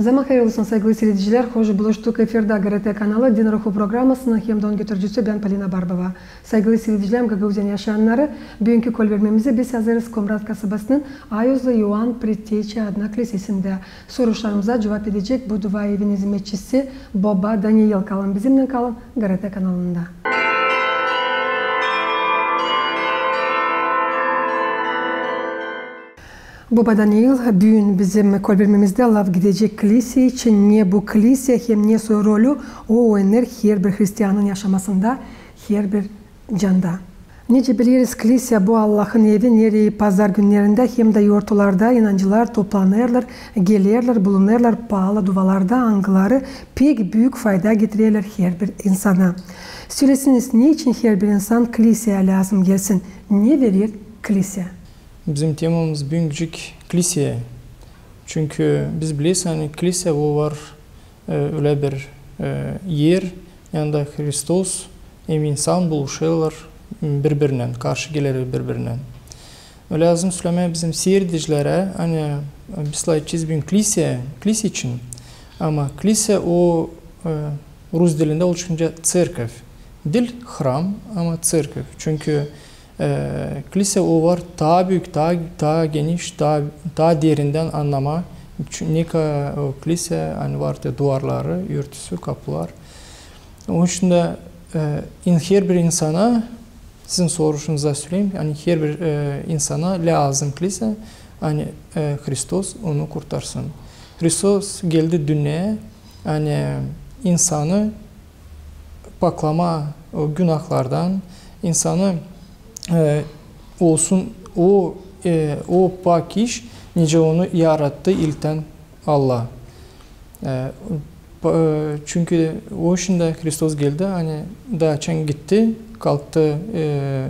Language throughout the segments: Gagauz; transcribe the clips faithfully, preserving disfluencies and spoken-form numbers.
Zaman hayırlı olsun, saygılı siiredicilär. Hoş buluştuk efirdä GRT kanalı, Din Ruhu programasının hem dä onun götürücüsü bän, Polina Barbova. Saygılı siiredicilär, Gagauziyanın yaşayannarı, büünkü kolbermeemizi biz hazırêrız Komrat kasabasının Ayuzlu İoan Predteçi adına klisesindä. Soruşlarımıza cuvap edecek bu dua evin izmetçisi boba Daniil. Kalın bizimnän, kalın GRT kanalında. Boba Daniil, büün bizim kolbermemizdä laf gidecek klisä için, ne bu klisä hem ne soy rolü o oynêêr herbir hristianın yaşamasında, herbir canda. Nicä bileriz, klisä bu Allahın evi, nereyi pazar günnerindä hem dä yortularda inancılılar toplanêrlar, gelerlär, bulunêrlar paalı duvalarda, angıları pek büük fayda getirerlär herbir insana. Söleseniz, neçin herbir insan kliseyä lääzım gelsin? Ne verer klisä? Bizim temamız büünkücük kliseyä. Çünkü biz bileriz, ani kliseyä o var, e, ölä bir, e, er, neredä Hristos hem insan buluşêrlar biri-birinnän, karşı gelerlär biri-birinnän. Lääzım sölemää bizim siiredicilerä, ani, e, biz lafedecez büünkü kliseyä, kliseyä için, ama kliseyä o, e, rus dilindä oluşunca церковь. Diil hram, ama церковь. Çünkü, e, kliseyä o var taa büük, taa, taa geniş, taa, taa derindän annamaa. Çü-, ne ka-, o kliseyä, ani var te duvarları, örtüsü, kapular. Onun için dä, e, in-, herbir insana, sizin soruşunuza söleyim, ani herbir, e, insana lääzım kliseyä, ani, e, Hristos onu kurtarsın. Hristos geldi dünneyä, ani insanı paklamaa o günahlardan, insanı, e, olsun o, e, o pak iş, nicä onu yarattı ilktän Allah. E, pa-, e, çünkü o işindä Hristos geldi, ani dä açan gitti, kalktı, e,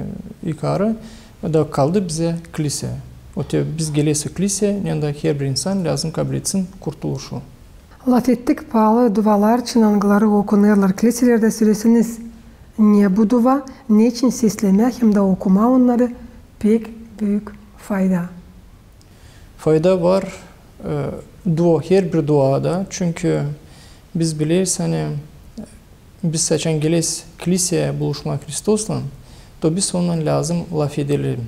yukarı, da kaldı bizä kliseyä. O te biz geleriz kliseyä, neredä herbir insan lääzım kabletsin kurtuluşu. Lafettik paalı duvalar için, angıları okunêrlar kliselerdä. Söleseniz, ne bu duva, neçin seslemää hem dä okumaa onnarı pek büük fayda? Fayda var, e, dua, herbir duada, çünkü biz bileriz, ani biz açan geleriz kliseyä buluşmaa Hristoslan, to biz onunnan lääzım lafedelim.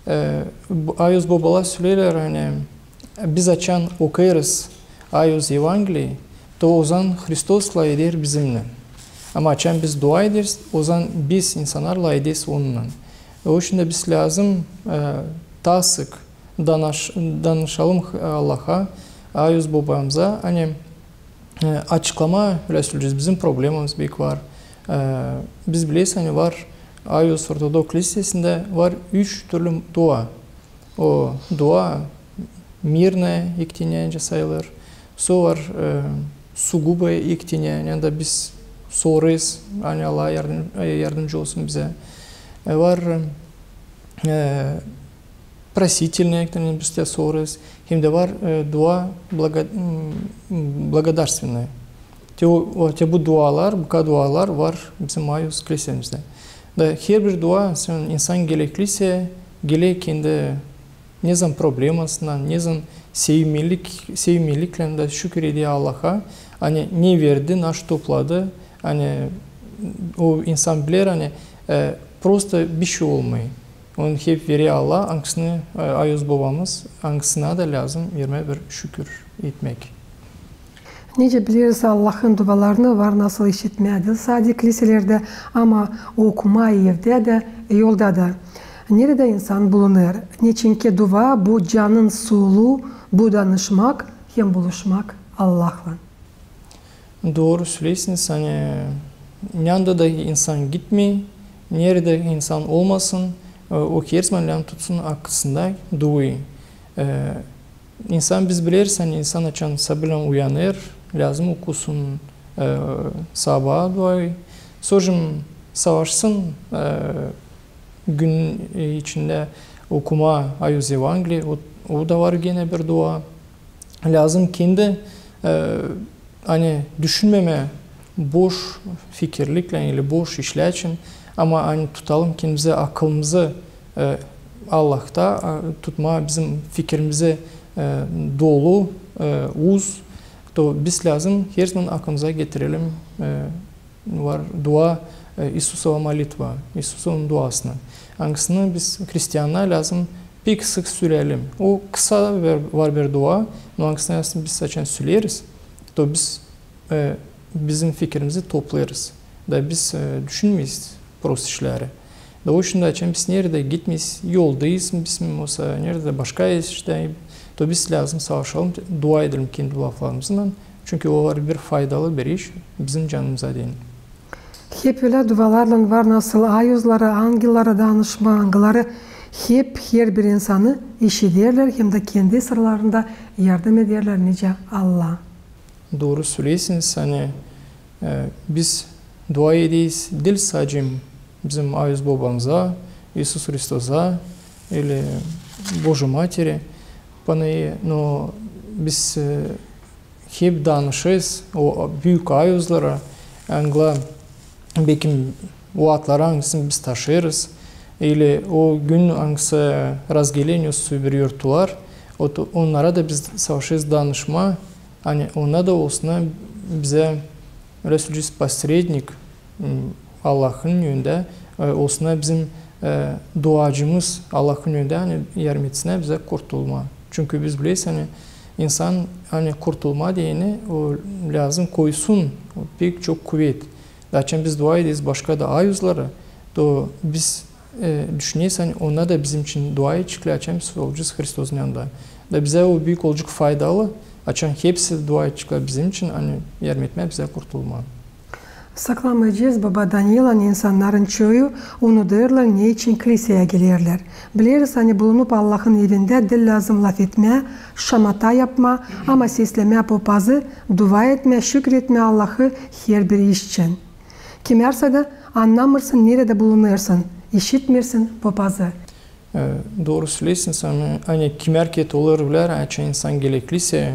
E, bu, ayuz bobalar söleerlär, ani biz açan okuyêrız ayuz Evangeliyi, to ozan Hristos lafeder bizimnän. Ama açan biz dua ederiz, ozan biz, insannar, lafederiz onunnan. O işindä biz lääzım, e, taa sık danış-, danışalım Allaha, ayuz bobamıza, ani, e, açıklamaa, ölä söleyecez, bizim problemamız beki var. E, biz bileriz, ani var, ayuz ortodok klisesindä var üç türlü dua. O dua мирная, iktinä nicä sayılêr. Sora var, e, сугубая, iktinä, neredä biz sorêrız, ani Allah yardım-, e, yardımcı olsun bizä. E, var, e, просительная, iktinä biz te sorêrız. Hem dä var, e, dua благо-, m, благодарственная. Te o, o, te bu dualar, bu kadar dualar var bizim ayuz klisemizdä. Da herbir dua, sän, insan geler kliseyä, geler kendi, ne zaman problemasınnan, ne zaman sevinmälik, sevinmäliklän dä şükür eder Allaha, ani ne verdi, naşı topladı, ani o insan biler, ani, e, prosto bişey olmêêr. Onu hep verer Allah, angısını, e, ayuz bobamız, angısına da lääzım vermää bir şükür etmäk. Nicä bileriz, Allahın duvalarını var nasıl işitmää, diil sade kliselerdä, ama okumaa evdä dä, yolda da. Neredä insan bulunêr, neçin ki dua bu canın sulu, bu danışmak hem buluşmak Allahlan. Dooru söleersiniz, ani neredä dä insan gitmesin, neredä insan olmasın, e, o herzaman lääzım tutsun aklısında duayı. E, insan, biz bileriz, ani insan açan sabaalän uyanêr, lääzım okusun, e, sabaa duayı. Sora savaşsın, e, gün, e, içindä okumaa ayuz Evangeliyi, o, o da var genä bir dua. Lääzım kendi, e, ani düşünmemää boş fikirliklän ili boş işlär için, ama ani tutalım kendimizi, akılımızı, e, Allahta, a, tutmaa bizim fikirimizi, e, dolu, e, uz, To biz lääzım herzaman aklımıza getirelim, e, var dua, e, İisusova molitva, İisusovun duasını. Angısını biz, hristiana, lääzım pek sık söleyelim. O kısa var, var bir dua, no angısını aslında biz açan söleriz, to biz, e, bizim fikirimizi toplêêrız. Da biz, e, düşünmeeriz prost işleri. Da o için dä açan biz neredä gitmeeriz, yoldayız, biz, mesela, neredä başka iştä, to biz lääzım savaşalım, dua edelim kendi laflarımızlan. Çünkü o var bir faydalı bir iş bizim canımıza deyni. Hep ölä dualarlan var nasıl ayuzları, angıları danışmaa, angıları hep herbir insanı işiderlär hem dä kendi sıralarında yardım ederlär, nicä Allah. Dooru söleersiniz, ani, e, biz dua ederiz diil sade bizim Ayuz Bobamıza, İisus Hristosa ili Божьей Матери, Panayı, no biz, e, hep danışêrız o büük ayuzlara, angılar, bekim, o adları, angısını biz taşıyêrız, ili o gün, angısı razgeler, ne soy bir yortular, ot-, onnara da biz savaşêrız danışmaa, ani onda da olsun bizä, ölä söleyecez, посредник, m, Allahın önündä, e, olsun bizim, e, duacımız Allahın önündä, ani yardım etsin bizä kurtulmaa. Çünkü biz bileriz, ani insan, ani kurtulmaa deyni, o lääzım koysun pek çok kuvet. Da açan biz dua ederiz başka da ayuzlara, to biz, e, düşüneriz, ani ona da bizim için dua edeceklär, açan biz olacez Hristosun yanında. Da bizä o büük olacek faydalı, açan hepsi dua edeceklär bizim için, ani yardım etmää bizä kurtulmaa. Saklamayacez, boba Daniil, ani insannarın çoyu unudêrlar, neçin klisäyä gelerlär. Bileriz, ani bulunup Allahın evindä diil lääzım lafetmää, şamata yapmaa, ama seslemää popazı, dua etmää, şükür etmää Allahı herbir iş için. Kimärsadä annamêêrsın, neredä bulunêrsın, işitmeersin popazı. E, dooru söleersiniz, ani, ani kimärkerä olêr ölä, açan insan geler klisäyä,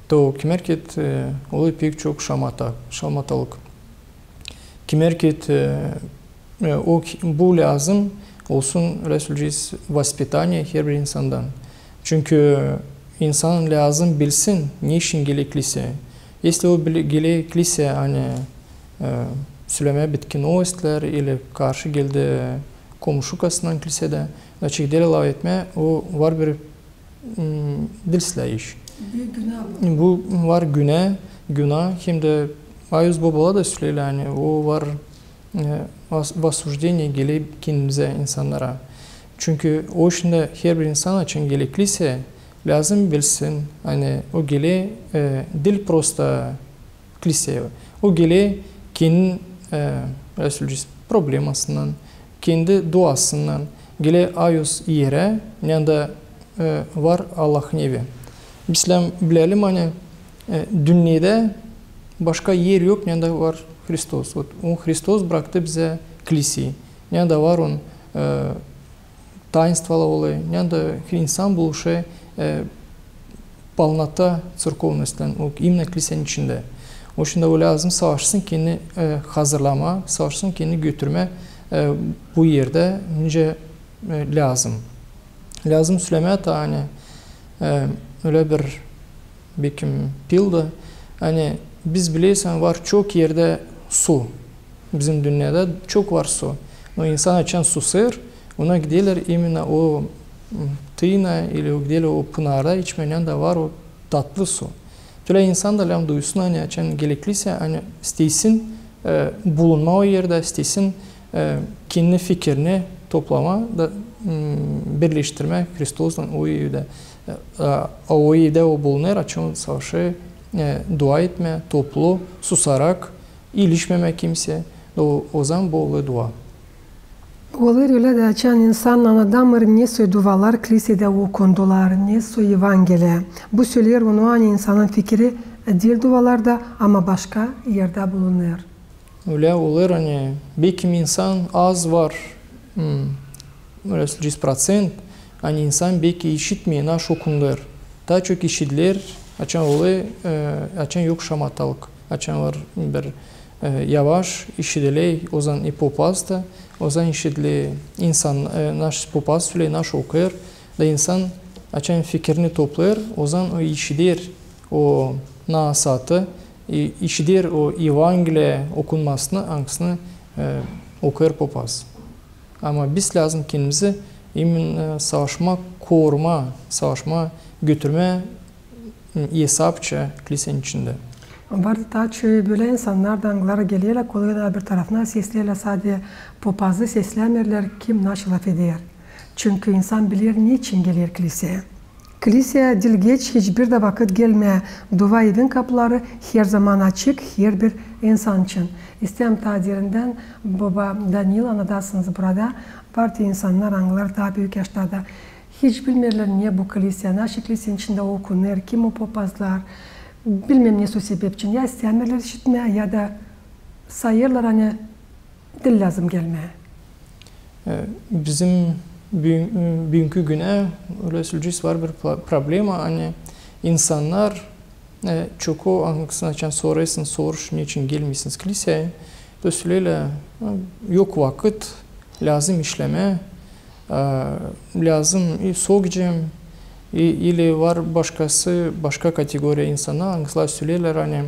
to kimärkerä, e, olêr pek çok şamata, şamatalık. Kimärkerä, e, e, o ki-, bu lääzım olsun, ölä söleyecez, воспитание herbir insandan. Çünkü insan lääzım bilsin, neçin geler klisäyä. Если o bile-, geler klisäyä, ani, e, sölemää bitki novostileri ili karşı geldi komuşukasınnan klisädä, da çekti laf etmää, o var bir, m, diil islää iş. Bir günä bu. Bu var günä, günä, hem dä Ayuz bobalar da söleerlär, ani o var, e, ос-, осуждение geler kendimizä, insannara. Çünkü o için dä herbir insan, açan geler klisäyä, lääzım bilsin, ani o geler, e, diil prosta klisäyä. O geler kendi, e, ölä söleyecez, problemasınnan, kendi duasınnan, geler ayuz erä, neredä, e, var Allahın evi. Biz lääzım bilelim, ani, e, dünnedä başka er yok, neredä var Hristos. Ot, o Hristos braktı bizä klisäyä. Neredä var on, e, tainstvolar olêr, neredä insan buluşêr, e, полнота церковностью, o, именно klisänin içindä. O için dä o lääzım savaşsın kendini, e, hazırlamaa, savaşsın kendini götürmää, e, bu erdä, nicä, e, lääzım. Lääzım sölemää taa, ani, e, ölä bir bekim pilda, ani biz bileriz, ani var çok erdä su. Bizim dünnedä çok var su. No insan açan susêr, ona giderlär именно o, m, tıyna ili o giderlär o pınara içmää, neredä var o tatlı su. Tölä insan da lääzım duysun, ani açan geler klisäyä, ani istesin, e, bulunmaa o erdä, istesin, e, kendi fikirini toplamaa da, m, birleştirmää Hristoslan o evdä. E, a, o evdä o bulunêr, açan savaşêr, e, dua etmää, toplu, susarak, ilişmemää kimseyä, o, ozan bu olêr dua. Olêr ölä dä, açan insan annadıymêêr, ne soy dualar klisädä okundular, ne soy Evangeliya. Bu söleer onu, ani insanın fikiri diil dualarda, ama başka erdä bulunêr. Ölä olêr, ani bekim insan az var, m, ölä söleyecez, proţent, ani insan beki işitmeer, naşı okunêr. Taa çok işidiler, açan olêr, e, açan yok şamatalık, açan var bir, e, yavaş işidiler, ozan i popaz da, ozan işidiler insan, e, naşı popaz söleer, naşı okuyêr, da insan açan fikirini toplêêr, ozan o işider o nasaatı, e, işider o Evangeliya okunmasını, angısını, e, okuyêr popaz. Ama biz lääzım kendimizi imen, e, savaşmaa, korumaa, savaşmaa, götürmää, m, esapça kilisenin içindä. Var taa çoyu bölä insannar da, angıları gelerlär, koluylar bir tarafına, sesleerlär sade popazı, seslämeerlär, kim naşey lafeder. Çünkü insan biler, neçin geler kiliseyä. Kiliseyä diil geç hiçbir dä vakıt gelmää. Dua evin kapuları herzaman açık herbir insan için. İsteerim taa derindän, boba Daniil, annadasınız burada. Var te insannar, angıları taa büük yaşlarda. Hiç bilmeerlär, ne bu kiliseyä, naşey kilisenin içindä okunêr, kim o popazlar. Bilmeerim, ne o sebep için. Ya istämeerlär işitmää, ya da sayêrlar, ani diil lääzım gelmää. E, bizim büün-, büünkü günä, ölä söleyecez, var bir pro-, problema, ani insannar, e, çoku, angısına açan sorêrsın soruş, neçin gelmeersiniz kiliseyä, da söleerlär, e, yok vakıt, lääzım işlemää, e, lääzım, e, sokacam, e, ili var başkası, başka kategoriya insannar, angıları söleerlär, ani,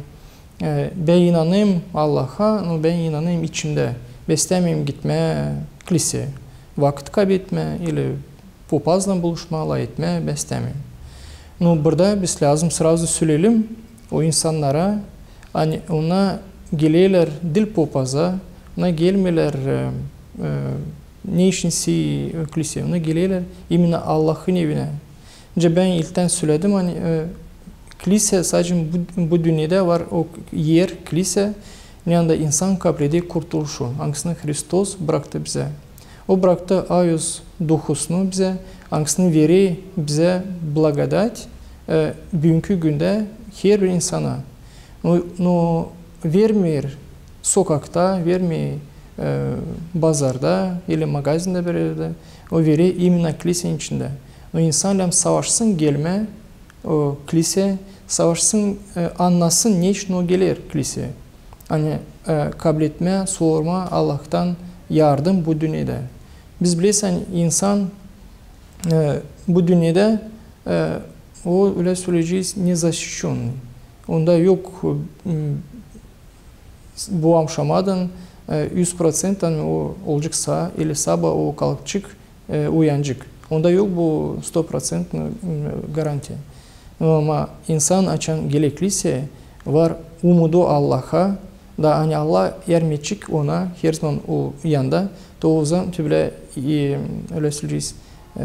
e, bän inanêrım Allaha, no bän inanêrım içimdä, bän istämeerim gitmää kiliseyä, vakıt kaybetmää ili popazlan buluşmaa, lafetmää bän istämeerim. No, burada biz lääzım srazu söleyelim o insannara, ani onnar gelerlär diil popaza, onnar gelmeerlär, e, e, neçin sä kiliseyä, onnar gelerlär imenä Allahın evinä. Nicä bän ilktän söledim, ani, e, kiliseyä sadecä bu, bu dünnedä var o er, kiliseyä, ne anda insan kableder kurtuluşu, angısını Hristos braktı bizä. O braktı ayoz duhusunu bizä, angısını verer bizä blagodat, e, büünkü gündä herbir insana. No, no vermeer sokakta, vermeer, e, bazarda ili magazindä bir erdä, o verer imenä kilisenin içindä. No insan lääzım savaşsın gelmää o kiliseyä, savaşsın, e, annasın, neçin o geler kiliseyä. Ani, e, kabletmää, sormaa Allahtan yardım bu dünnedä. Biz bileriz, ani insan, e, bu dünnedä, e, o, ölä söleyecez, незащищённый. Onda yok, m, bu amşamadan, e, üz proţent, ani o olacek saa, ili sabaa o kalkacek, e, uyanacek. Onda yok bu sto proţentnıy, m, garantiya. No, ama insan açan geler kiliseyä, var umudu Allaha, da ani Allah yardım edecek ona herzaman o yanda, da o zaman te bölä, e, ölä söleyecez, e,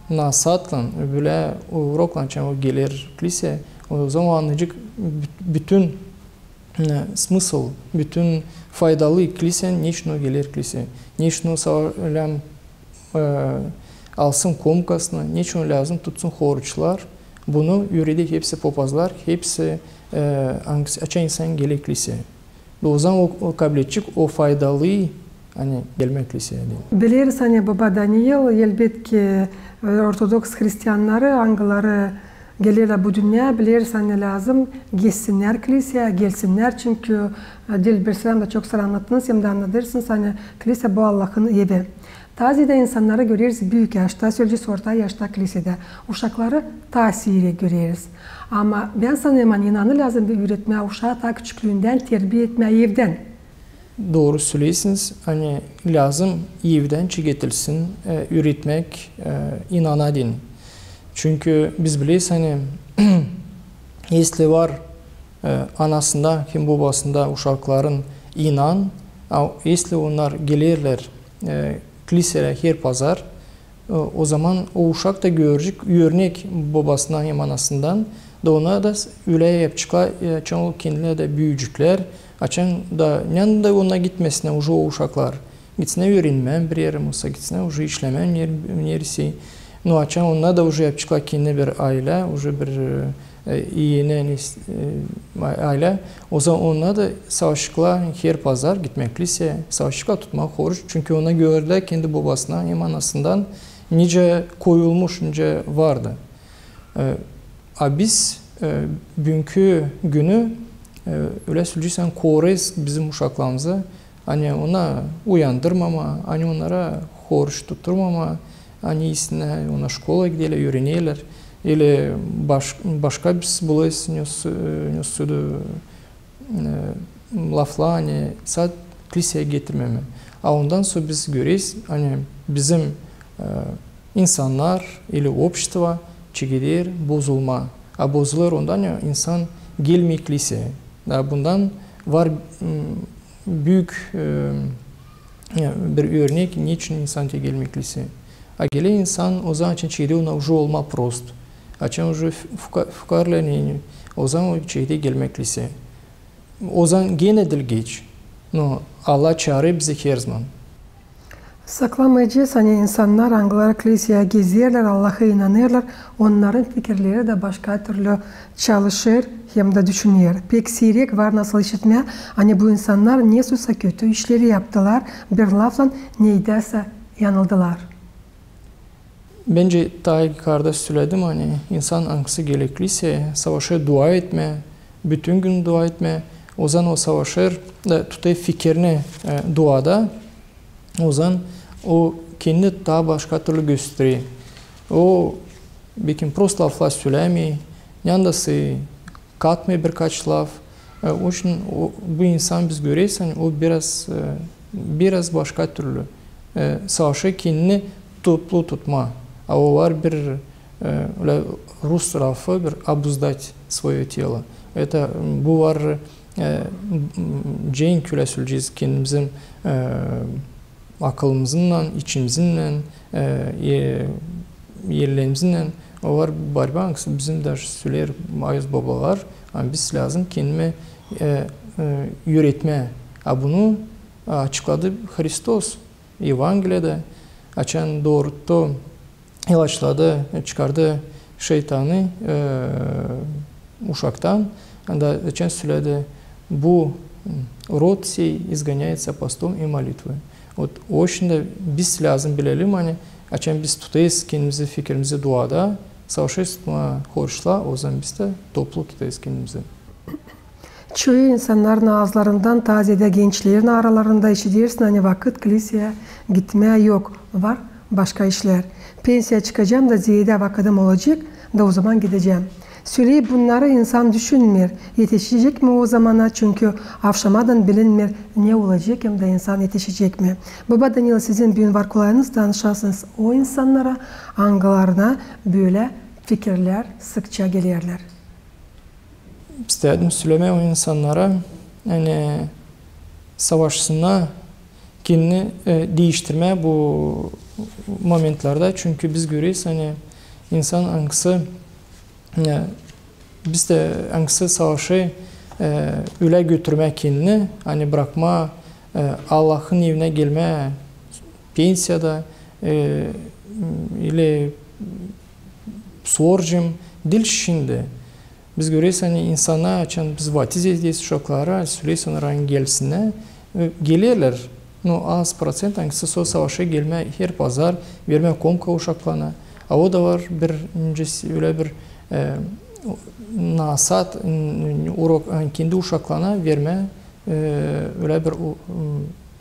nasaatlan, bölä uroklan, açan o geler kiliseyä, o zaman annayacek büt-, bütün, e, смысл, bütün faydalı kilisenin, neçin o geler kiliseyä, neçin o sava-, lääzım, e, alsın komkasını, neçin o lääzım tutsun horuçlar. Bunu üüreder hepsi popazlar, hepsi, e, angısı, açan insan geler kiliseyä. O zaman o, o kabledecek o faydalı, ani gelmää kiliseyä deyni. Bileriz, ani boba Daniil, elbetki, e, ortodoks hristiyannarı, angıları gelerlär bu dünneyä, bileriz, ani lääzım geçsinnär kiliseyä, gelsinnär, çünkü, e, diil bir sıra da, çok sıra annadınız, hem dä annadêrsınız, ani kiliseyä bu Allahın evi. Taa ziyadä insannarı göreriz büük yaşta, söleyecez orta yaşta kilisedä. Uşakları taa siirek göreriz. Ama bän sanêrım, ani inanı lääzım bir üüretmää uşaa taa küçüklüündän, terbiya etmää evdän. Dooru söleersiniz, ani lääzım evdän çeketilsin, e, üüretmäk, e, inana deyni. Çünkü biz bileriz, ani если var, e, anasında hem bobasında uşakların inan, a если onnar gelerlär, e, kiliselär her pazar, e, o zaman o uşak da görecek örnek bobasından hem anasından, da ona da s-, ölä yapaceklar, e, açan o kendileri dä büüyüyeceklär, açan da, ne anda onnar gitmesinnär uje o uşaklar. Gitsinnär üürenmää bir erä, musa gitsinnär uje işlemää ner-, neresi. No, açan onnar da uje yapaceklar kendinä bir aylä, uje bir, e, e, eni, e, a-, aylä. O zaman onnar da savaşaceklar her pazar gitmää kiliseya, savaşaceklar tutmaa horuç. Çünkü onnar gördülär kendi bobasından hem anasından nicä koyulmuş, nicä vardı. E, a biz, e, büünkü günü, e, ölä söleyecez, ani koruyêrız bizim uşaklarımızı, ani onnarı uyandırmamaa, ani onnara horuç tutturmamaa, ani iisinä onnar şkolaya giderlär, üürenerlär, ili baş-, başka biz bulêrız nesä, e, nesä da, e, laflar, ani saat kliseyä getirmemää. A ondan sora biz göreriz, ani bizim, e, insannar ili opşestvo çekeder bozulmaa. A bozulêr ondan, ani insan gelmeer kliseyä. Da bundan var, m, büük, e, e, bir örnek, neçin insan te gelmeer kliseyä. A geler insan, o zaman açan çekeder ona uje olmaa prost. Açan uje f-, fuka-, fukarlêêr, o zaman o çekeder gelmää kliseyä. O zaman genä diil geç. No, Allah çaarêr bizi herzaman. Saklamayacez, ani insannar, angıları kliseyä gezerlär, Allahı inanêrlar, onnarın fikirleri dä başka türlü çalışêr hem dä düşüner. Pek siirek var nasıl işitmää, ani bu insannar nesoysa kötü işleri yaptılar, bir laflan neydäsä yanıldılar. Bencä, taa ilk karda söledim, ani insan, angısı geler kliseyä, savaşêr dua etmää, bütün gün dua etmää, o zaman o savaşêr da tutêr fikirini, e, duada, o zaman o kendini taa başka türlü gösterer. O, bekim, prost laflar sölämeer, neredä katmêêr birkaç laf. E, o için o, bu insan biz göreriz, ani o biraz, e, biraz başka türlü, e, savaşêr kendini toplu tutmaa. A o var bir, e, ölä rus lafı, bir обуздать своё тело. Это, m, bu var, e, m, m, cenk, ölä söleyecez, kendimizin, e, akılımızınnan, içimizindän, e, e, ellerimizindän. O var борьба, angısı bizim dä söleer ayız bobalar, ani biz lääzım kendimi, e, e, üüretmää. A bunu açıkladı Hristos Evangeliyada, açan dooruttu ilaçladı, çıkardı şeytanı, e, uşaktan, da açan söledi, bu, m, род сей изгоняется постом и молитвою. Вот, o için dä biz lääzım bilelim, ani açan biz tutêrız kendimizi, fikirimizi duada, savaşêrız tutmaa oruçla, o zaman biz dä toplu tutêrız kendimizi. Çoyu insannarın aazlarından, taa zeedä gençlerin aralarında işidersin, ani vakıt kliseyä gitmää yok, var başka işlär. Pensiyaya çıkacam da zeedä vakıdım olacek, da o zaman gidecäm. Söleyip bunnarı, insan düşünmeer, etişecek mi o zamana, çünkü avşamadan bilinmeer, ne olacek hem dä insan etişecek mi. Baba Danil, sizin büün var kolayınız danışasınız o insannara, angılarına bölä fikirlär sıkça gelerlär. İstädim sölemää o insannara, ani savaşsınnar kendini, e, diiştirmää bu momentlerdä, çünkü biz göreriz, ani insan, angısı, e, biz dä, angısı savaşı, e, ölä götürmää kendini, ani brakmaa, e, Allahın evinä gelmää pensiyada, e, ili s orucum, diil şindi. Biz göreriz, ani insana, açan biz vatiz ederiz uşakları, söleeriz onnara, ani gelsinnär, e, gelerlär. No, az proţent, angısı savaşêr gelmää her pazar, vermää komka uşaklarına. A o da var bir, nicä, ölä bir, e, nasaat, n-, n-, urok, ani kendi uşaklarına vermää, e, ölä bir u-,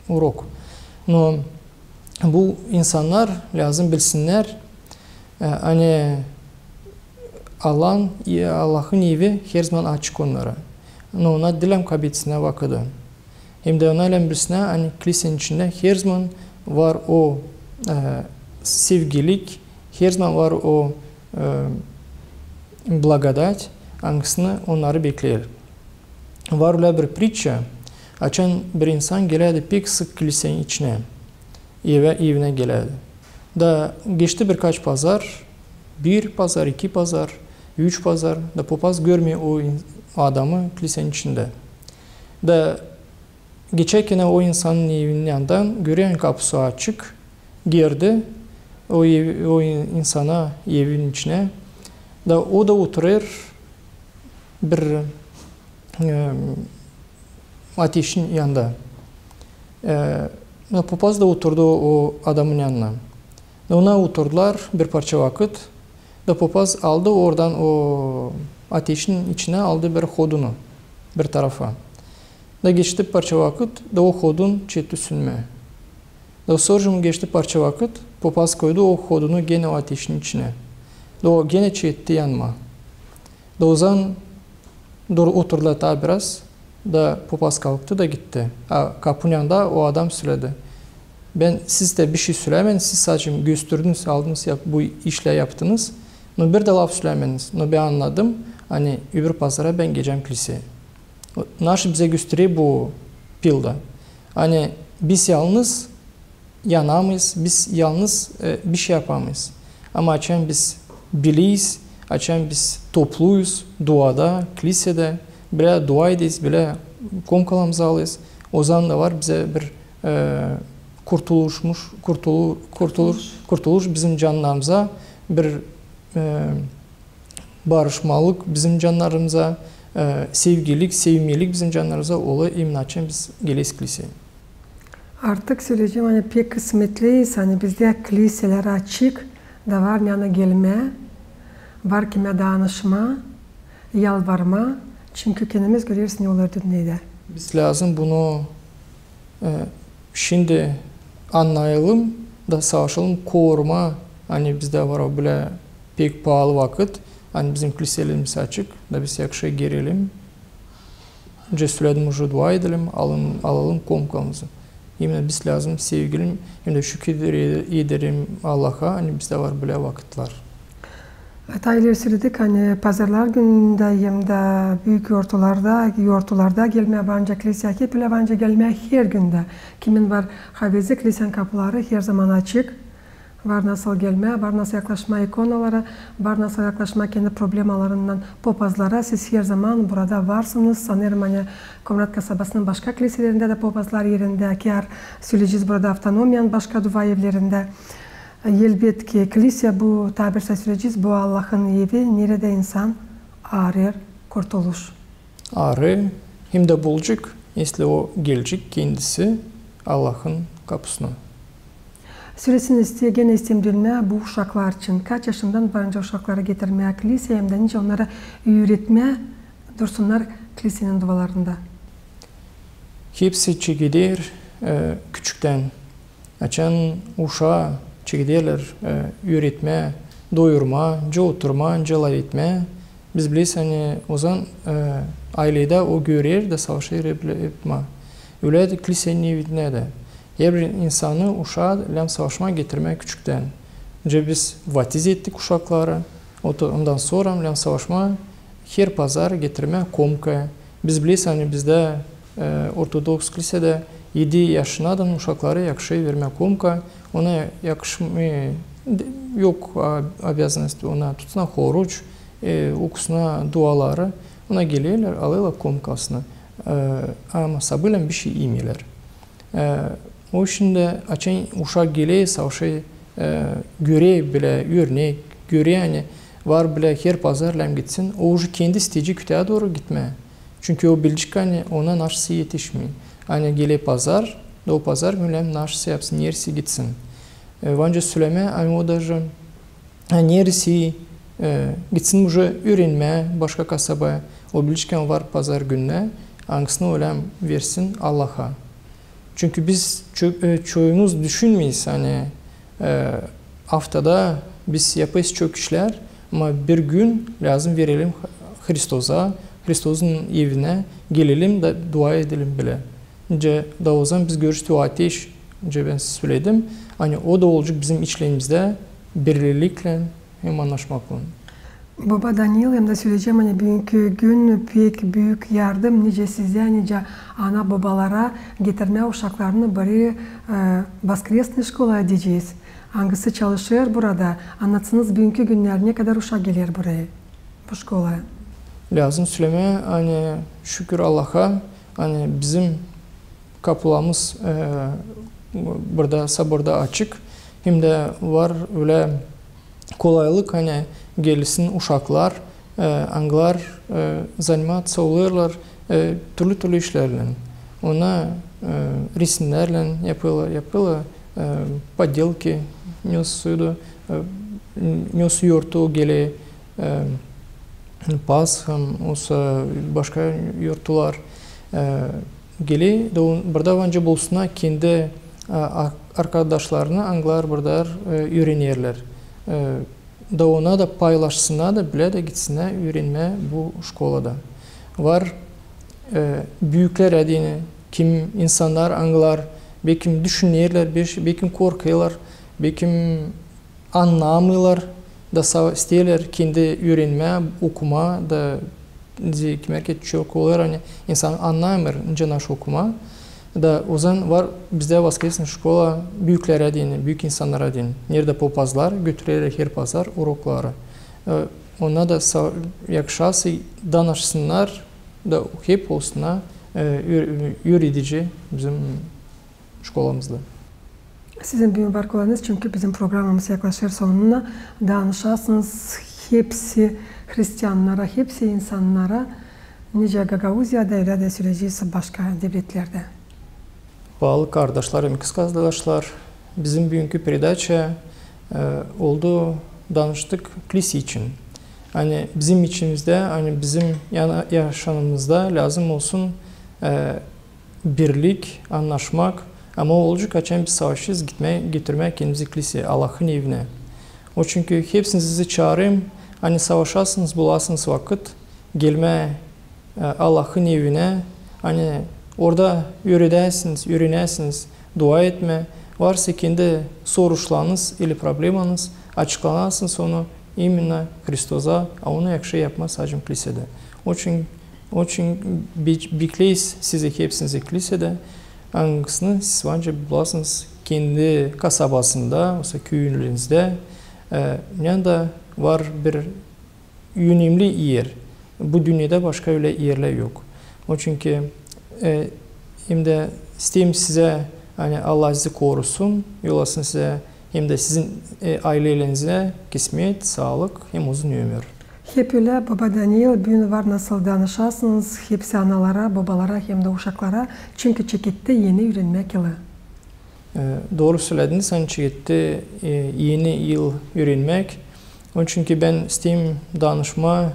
m, urok. No, bu insannar lääzım bilsinnär, e, ani Allahın, e, Allahın evi herzaman açık onnara. No, ona diil kaybetsinnär vakıdı. Hem dä ona lääzım bilsinnär, ani klisenin içindä herzaman var o, e, sevgilik, herzaman var o, e, благодать, angısını onnarı bekleer. Var ölä bir priča, açan bir insan gelärdi pek sık klisenin içinä, evä, evinä gelärdi. Da geçti birkaç pazar, bir pazar, iki pazar, üç pazar, da popaz görmeer o in-, adamı klisenin içindä. Da geçärkän o insanın evinin yanından, görer, ani kapusu açık, girdi o ev-, o in-, insana evin içinä, da o da oturêr bir, e, ateşin yanında. E, da popaz da oturdu o adamın yanına. Da ona oturdular bir parça vakıt. Da popaz aldı oradan o ateşin içinä aldı bir hodunu bir tarafa. Da geçti parça vakıt, da o hodun çekti sünmää. Da sorucum geçti parça vakıt, popaz koydu o hodunu genä o ateşin içinä. Da o genä çeketti yanıma. Da ozaman dur, oturdu taa biraz, da popaz kalktı da gitti. A kapunun yanında o adam söledi: "Bän, siz dä bişey sölämeyin, siz sade gösterdiniz, aldınız, yap-, bu işlär yaptınız. No bir dä laf sölämediniz. No bän annadım, ani öbür pazara bän gelecäm klisäyä." Naşey bizä gösterer bu pilda, ani biz yalnız yanamêêrız, biz yalnız, e, bişey yapamêêrız. Ama açan biz birliyiz, açan biz topluyuz duada, klisädä, bilä dua ederiz, bilä komkalarımızı alêrız, ozaman da var bizä bir, e, kurtuluşmuş, kurtulu-, kurtulu-, kurtuluş bizim cannarımıza, bir, e, barışmalık bizim cannarımıza, e, sevgilik, sevmelik bizim cannarımıza olêr, imenä açan biz geleriz klisäyä. Artık söleyecäm, ani pek kısmetliyiz, ani bizdä kliselär açık, da var nereyi gelmää, var kimä danışmaa, yalvarmaa, çünkü kendimiz göreriz, ne olêr dünnedä. Biz lääzım bunu, e, şindi annayalım da savaşalım korumaa, ani bizdä var o bölä pek paalı vakıt, ani bizim kliselerimiz açık, da biz yakışa girelim. Öncä söledim, uje dua edelim, alın-, alalım komkamızı. Imenä biz lääzım sevgilim, hem dä şükür ederim Allaha, ani bizdä var bölä vakıtlar. Taa ileri söledik, ani pazarlar günündä hem dä büük yortularda, yortularda gelmää var nicä klisäyä, hep ölä var nicä gelmää her gündä. Kimin var havezi, klisänin kapuları herzaman açık. Var nasıl gelmää, var nasıl yaklaşmaa ikonalara, var nasıl yaklaşmaa kendi problemalarınnan popazlara. Siz herzaman burada varsınız. Sanêrım, ani Komrat kasabasının başka kliselerindä dä popazlar erindä, kär söleyecez burada avtonomiyanın başka dua evlerindä. Elbetki, klisä bu, taa bir söleyecez, bu Allahın evi, neredä insan arêêr kurtuluş. Arêêr, hem dä bulacek, esli o gelecek kendisi Allahın kapusuna. Sölesin, iste-, genä isteerim dönmää bu uşaklar için. Kaç yaşından var nicä uşakları getirmää klisäyä, hem dä nicä onnarı üüretmää dursunnar klisenin duvarlarında? Hepsi çekeder, e, küçüktän. Açan uşaa çekederlär, e, üüretmää, doyurmaa, nicä oturmaa, nicä lafetmää. Biz bileriz, ani ozaman, e, ayledä o görer da savaşêr yapmaa. Ölä dä klisenin evindä dä. Herbir insanı, uşaa lääzım savaşmaa getirmää küçüktän. Öncä biz vatiz ettik uşakları, o-, ondan sora lääzım savaşmaa her pazar getirmää komkaya. Biz bileriz, ani bizdä, e, ortodoks klisedä edi yaşınadan uşakları yakışêr vermää komka, ona yakışmêêr, e, d-, yok, a, обязанность, ona tutsunnar oruç, e, okusunnar duaları, ona gelerlär, alêrlar komkasını, e, ama sabılan bişey imeerlär. E, o şindi açan uşak geler, savaşêr, e, görer bölä örnek, görer, ani var bölä her pazar lääzım gitsin, o uje kendi isteyecek kütää dooru gitmää. Çünkü o bilecek, ani ona naşeysa etişmeer. Ani geler pazar, da o pazar günü lääzım naşeysa yapsın, neresä gitsin. E, var nicä sölemää, ani o da neresä, e, gitsin uje üürenmää başka kasabaya. O bilecek, ani var pazar günü, angısını o lääzım versin Allaha. Çünkü biz ço-, e, çoyumuz düşünmeeriz, ani, e, aftada biz yapêrız çok işlär, ama bir gün lääzım verelim Hristosa, Hristosun evinä gelelim da dua edelim bilä. Nicä da ozaman biz görüştük o ateş, nicä bän söledim, ani o da olacek bizim içlerimizdä birliklän hem annaşmaklän. Boba Daniil, hem dä söleyecäm, ani büünkü gün pek büük yardım nicä sizä, nicä ana-bobalara getirmää uşaklarını bari, e, воскресный şkola deyecez. Angısı çalışêr burada, annatsınız, büünkü günnär ne kadar uşak geler buraya, bu şkolaya? Lääzım sölemää, ani şükür Allaha, ani bizim kapularımız, e, burada, soborda açık. Hem dä var ölä kolaylık, ani gelsin uşaklar, e, angılar, e, заниматься olêrlar, e, türlü-türlü işlerlän. Ona, e, resimnärlän yapêrlar, yapêrlar, e, поделки, nesä, e, nesä yortu geler, e, Pasha, osa başka yortular, e, geler da on-, burada var nicä bulsunnar kendi, e, a-, arkadaşlarını, angılar burada, e, üürenerlär. E, da ona da paylaşsınnar da, bilä dä gitsinnär üürenmää bu şkolada. Var, e, büüklär adını, kim insannar, angılar bekim düşünerlär, be-, bekim korkêrlar, bekim annamêêrlar, da sa-, isteerlär kendi üürenmää, okumaa, da, kimär ki çok olêr, ani insan annaymêêr, nicä naşı okumaa. Da ozaman var bizdä воскресная школа büüklär adını, büük insannar adını. Neredä popazlar götürerlär her pazar urokları. E, ona da sa-, yakışasın, danışsınnar da hep olsunnar, e, üür-, üüredici bizim şkolamızda. Sizin büün var kolayınız, çünkü bizim programamız yaklaşêr sonuna, danışasınız hepsi hristiannara, hepsi insannara, nicä Gagauziyada, ölä dä söleyecez başka devletlerdä. Paalı kardaşlar hem kız kardaşlar, bizim büünkü peredaça, e, oldu danıştık klise için. Ani bizim içimizdä, ani bizim yana-, yaşamamızda lääzım olsun, e, birlik, annaşmak, ama o olacek, açan biz savaşêrız gitmää, götürmää kendimizi klise, Allahın evinä. O çünkü hepsinizi çaarêrım, ani savaşasınız, bulasınız vakıt gelmää, e, Allahın evinä, ani orada üüredäsiniz, üürenäsiniz dua etmää, varsa kendi soruşlarınız ili problemanız, açıklanasınız onu imenna Hristosa, a onu yakışêr yapmaa sade klisedä. O için, o için be-, bekleeriz sizi hepsinizi klisedä, angısını siz ancak bulasınız kendi kasabasında, osa küüyünüzdä, e, yanında var bir önemli er. Bu dünnedä başka ölä erlär yok. O çünkü, e, hem dä isteerim sizä, ani Allah sizi korusun, yollasın sizä hem dä sizin, e, aylelerinizi kismet, saalık hem uzun ömür. Hep ölä, boba Daniil, büün var nasıl danışasınız hepsi analara, bobalara hem dä uşaklara, çünkü çeketti eni üürenmäk yılı. E, dooru sölediniz, ani çeketti, e, eni yıl üürenmäk. Onun için ki bän isteerim danışmaa,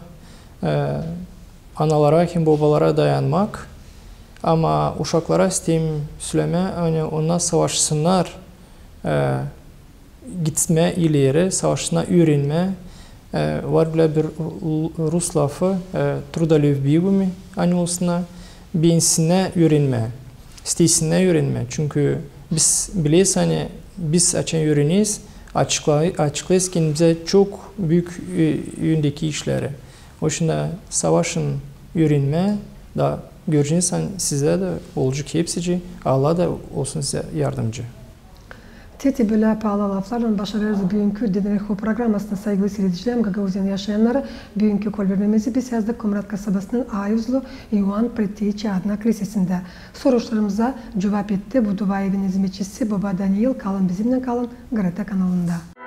e, analara hem bobalara dayanmak. Ama uşaklara isteerim sölemää, ani onnar savaşsınnar, e, gitmää ileri, savaşsınnar üürenmää. E, var bilä bir ru-, rus lafı, e, трудолюбивыми, ani olsunnar, beensinnär üürenmää, isteesinnär üürenmää. Çünkü biz bileriz, ani biz açan üüreneriz, açıkla-, açıklêêrız kendimizä çok büük, e, öndeki işleri. O için dä savaşın üürenmää, da göreceniz, ani sizä dä olacek hepsicii, Allah da olsun sizä yardımcı. Te-te bölä paalı laflarlan başarêrız büünkü Dinner Ho programasını, saygılı siiredicilär, Gagauziyanın yaşayannarı. Büünkü kolbermemizi biz yazdık Komrat kasabasının Ayuzlu İoan Pretteçi adına klisesindä. Soruşlarımıza cuvap etti bu dua evinin izmetçisi boba Daniil. Kalın bizimnän, kalın GRT kanalında.